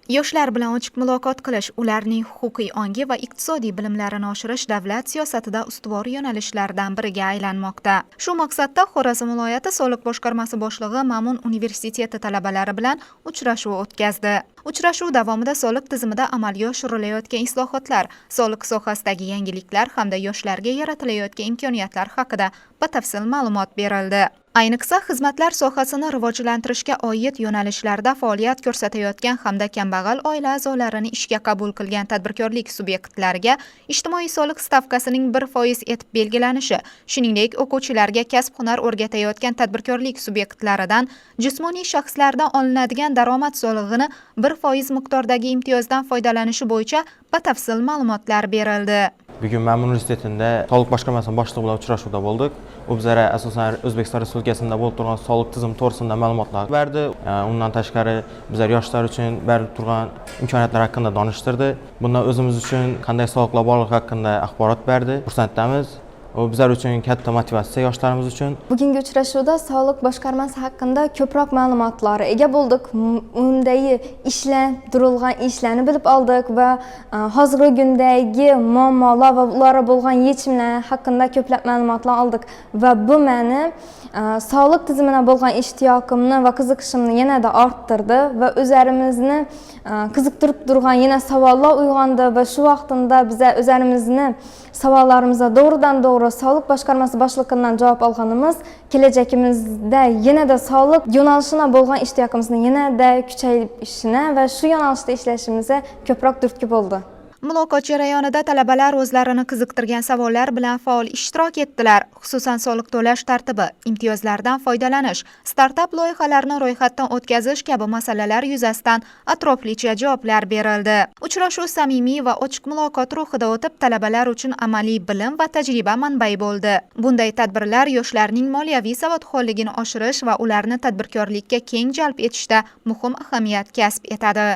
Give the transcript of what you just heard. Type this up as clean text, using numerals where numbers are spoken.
Yoshlar bilan ochiq muloqot qilish, ularning huquqiy ongi va iqtisodiy bilimlarini oshirish davlat siyosatida ustuvor yo'nalishlardan biriga aylanmoqda. Shu maqsadda Xorazm viloyati soliq boshqarmasi boshlig'i Ma'mun universiteti talabalari bilan uchrashuv o'tkazdi. Uchrashuv davomida soliq tizimida amalga oshirilayotgan islohotlar, soliq sohasidagi yangiliklar hamda yoshlarga yaratilayotgan imkoniyatlar haqida batafsil ma'lumot berildi. Ayniqsa, xizmatlar sohasini rivojlantirishga oid yo'nalishlarda faoliyat ko'rsatayotgan hamda kambag'al oila a'zolarini ishga qabul qilgan tadbirkorlik subyektlariga ijtimoiy soliq stavkasining 1% etib belgilanishi, shuningdek, o'quvchilarga kasb-hunar o'rgatayotgan tadbirkorlik subyektlaridan jismoniy shaxslardan olinadigan daromad solig'ini 1% miqdordagi imtiyozdan foydalanishi bo'yicha batafsil ma'lumotlar berildi. Bugun Ma'mun universitetida soliq boshqarmasining boshlig'i bilan uchrashuvda bo'ldik. U bizlarga asosan O'zbekiston Respublikasida bo'lib turgan soliq tizimi to'g'risida ma'lumotlar berdi. Undan tashqari, bizlar yoshlar uchun berilib turgan imkoniyatlar haqida donishtirdi. Bundan o'zimiz uchun qanday soliqlar borligi haqida axborot berdi. Xursandamiz. U bizlar uchun katta motivatsiya, yoshlarimiz uchun. Bugungi uchrashuvda soliq boshqarmasi haqida ko'proq ma'lumotlarga ega bo'ldik. Undagi ishlanib turilgan ishlarni bilib oldik va hozirgi kundagi muammolar va ularga bo'lgan yechimlar haqida ko'plab ma'lumotlar oldik va bu meni soliq tizimina bo'lgan ishtiyoqimni va qiziqishimni yanada orttirdi va o'zlarimizni qiziqtirib turgan yana savollar uyg'ondi va shu vaqtida biza o'zlarimizni savollarimizga to'g'ridan to'g'ri soliq boshqarmasi boshlig'idan javob olganimiz kelajagimizda yanada soliq yo'nalishina bo'lgan ishtiyoqimizni yanada kuchayishini va shu yo'nalishda ishlashimizga ko'proq turtki bo'ldi. Muloqot jarayonida talabalar o'zlarini qiziqtirgan savollar bilan faol ishtirok etdilar. Xususan, soliq to'lash tartibi, imtiyozlardan foydalanish, startap loyihalarini ro'yxatdan o'tkazish kabi masalalar yuzasidan atroflicha javoblar berildi. Uchrashuv samimiy va ochiq muloqot ruhida o'tib, talabalar uchun amaliy bilim va tajriba manbai bo'ldi. Bunday tadbirlar yoshlarning moliyaviy savodxonligini oshirish va ularni tadbirkorlikka keng jalb etishda muhim ahamiyat kasb etadi.